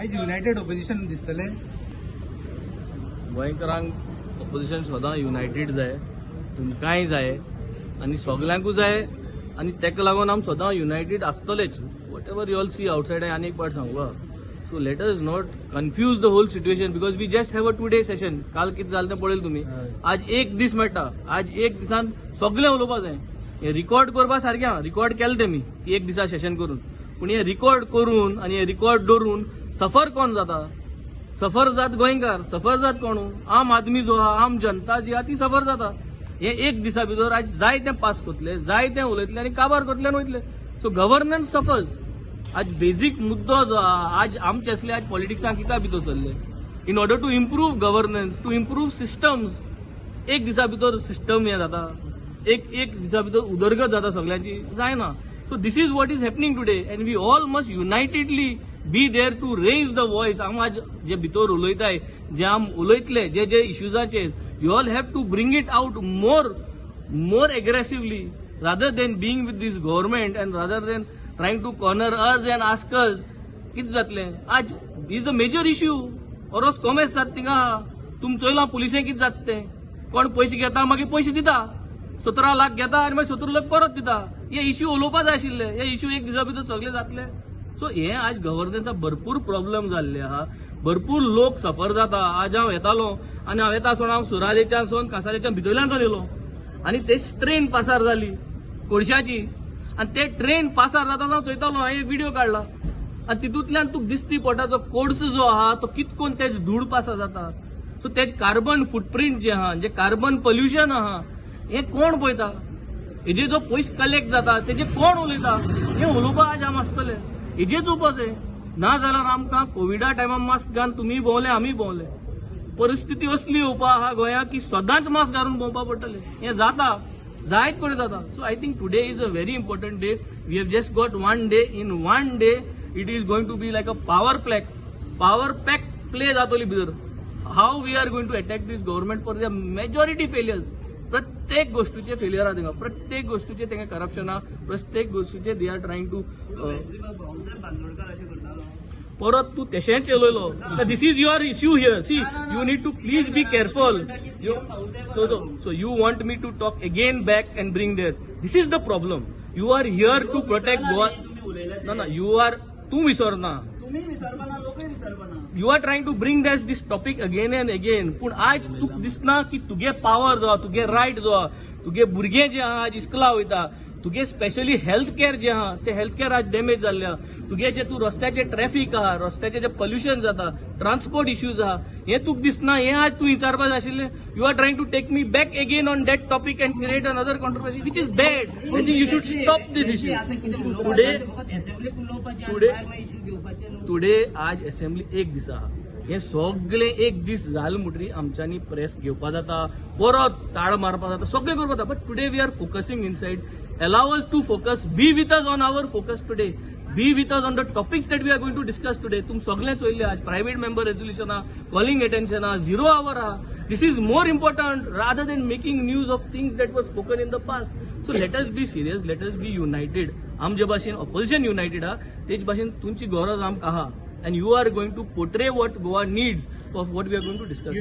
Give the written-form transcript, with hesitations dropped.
आयज United opposition दिसतलें. गोंयकारांक ऑपोजिशन सदां युनायटेड जाय. तुमकांय जाय आनी सगल्यांकूय जाय आनी ताका लागून आमी सदां United आसतलेच. Whatever you all see outside, आनी एक पाट सांगू. So let us not confuse the whole situation because we just have a 2 day session. काल कितें जालें तें पळयलें तुमी. आज एक दीस मेळटा. आज एक दिसान सगळें उलोवपा जाय. हें रिकॉर्ड करपा सारकें आहा. रिकॉर्ड केलें तेमी की एक दिसा सेशन करून, पूण हें रिकॉर्ड करून आनी हें रिकॉर्ड दवरून सफर कोण जाता? सफर जात गोंयकार, सफर जात कोण? आम आदमी जो आहा, आम जनता जी आहा, ती सफर जाता. हे एक दिसा भितर आज जाय तें पास करतले, जाय तें उलयतले आनी काबार करतले आनी वयतले. So governance suffers. आज बेजीक मुद्दो जो आहा, आज आमचे असले आज पॉलिटिक्सांक कित्याक भितर सरले? In order to improve governance, to improve systems. एक दिसा भितर सिस्टम हें जाता, एक एक दिसा भितर उदरगत जाता सगळ्यांची? जायना. So this is what is happening today and we all must unitedly be there to raise the voice. आम आज जे भितर उलयताय, जे आम उलयतले, जे जे इश्यूजाचेर, you all have to bring it out more aggressively rather than being with this government and rather than trying to corner us and ask us कितें जातलें. आज is the major issue. ओरोस कॉमेस जाता थिंगा. तुम चोयलां पुलिसें कितें जाता तें. कोण पयशे घेता, मागीर पयशे दिता. 17 लाख घेता आनी मागीर 17 लाख परत दिता. हे इश्यू उलोवपा जाय आशिल्ले. हे इश्यू एक दिसा भितर सगळे जातले? सो हे आज गव्हर्नन्सा भरपूर प्रॉब्लम जाल्ले आहा. भरपूर लोक सफर जाता. आज हांव येतालो आनी हांव येता आसतना हांव सुरालेच्यान सोन कासालेच्यान भितरल्यान चलयलो आनी ते ट्रेन पासार जाली कोळशाची आनी ते ट्रेन पासार जाता हांव चोयतालो. हांवें व्हिडिओ काडला आनी तितूंतल्यान तुका दिसती पोटाचो कोळसो जो आहा तो कितकोन तेज धूळ पासार जाता. सो तेज कार्बन फुटप्रिंट जे आहा, जे कार्बन पोल्युशन आहा, हे कोण पळयता? हेजे जो पयस कलेक्ट जाता तेजे कोण उलयता? हे उलोवपा आज आम आसतले. हेजेच उपास ना जाल्यार आमकां कोविडा टायमार मास्क घालून तुमी भोंवले, आमी भोंवले. परिस्थिती असली येवपा आहा गोंयांत की सदांच मास्क घालून भोंवपा पडटलें. हें जाता, जायत कडेन जाता. So I think today is a very important day. We have just got one day. In one day it is going to be like a power pack play जातली भितर, how we are going to attack this government for the majority failures. प्रत्येक गोष्टीचे failure आहा थिंगा. प्रत्येक गोष्टीचे तेंका corruption आहा. प्रत्येक गोष्टीचे they are trying to Bhausaheb Bandodkar अशें करतालो. परत तू तेशेंच येयलो. This is your issue here. See, you need to please be careful. So you want me to talk again back and bring there. This is the problem. You are here to protect Goa. तुम्ही उलयले. ना ना, you are, तूं विसरना. तुम्ही विसरपाना, लोकय विसरपाना. You are trying to bring this topic again and again, पूण आज तुका दिसना की तुगे पावर जो आहा, तुगे रायट जो आहा, तुगे भुरगे जे आहा आज इस्कुला वयता, तुगे स्पेशली हेल्थ केअर जे आहा ते हेल्थ केअर आज डॅमेज जाल्ले आहा, तुगे जे तूं रस्त्याचे ट्रॅफिक आहा, रस्त्याचे जे पोल्युशन जाता, ट्रान्सपोर्ट इश्यूज आहा, हे तुका दिसना? हे आज तूं विचारपा जाय आशिल्लें. You are trying to take me back again on that topic and create another controversy, which is bad. I think you should stop this issue today. Today आज असेंब्ली एक दीस आहा. हे सगळे एक दीस जाले म्हणटरी आमच्यांनी प्रेस घेवपा जाता, परत ताळ मारपा जाता, सगळें करपा जाता, but today we are focusing inside. Allow us to focus. Be with us on our focus today. Be with us on the topics that we are going to discuss today. तुम सगळें चोयल्ले, आज प्रायव्हेट मेंबर रेजोल्युशन आहा, calling attention आहा, zero our आहा. This is more important rather than making news of things that was spoken in the past. So let us be serious, let us be united. आमचे भाशेन opposition United आहा, तेच भाशेन तुमची गरज आमकां आहा and you are going to portray what Goa needs of what we are going to discuss.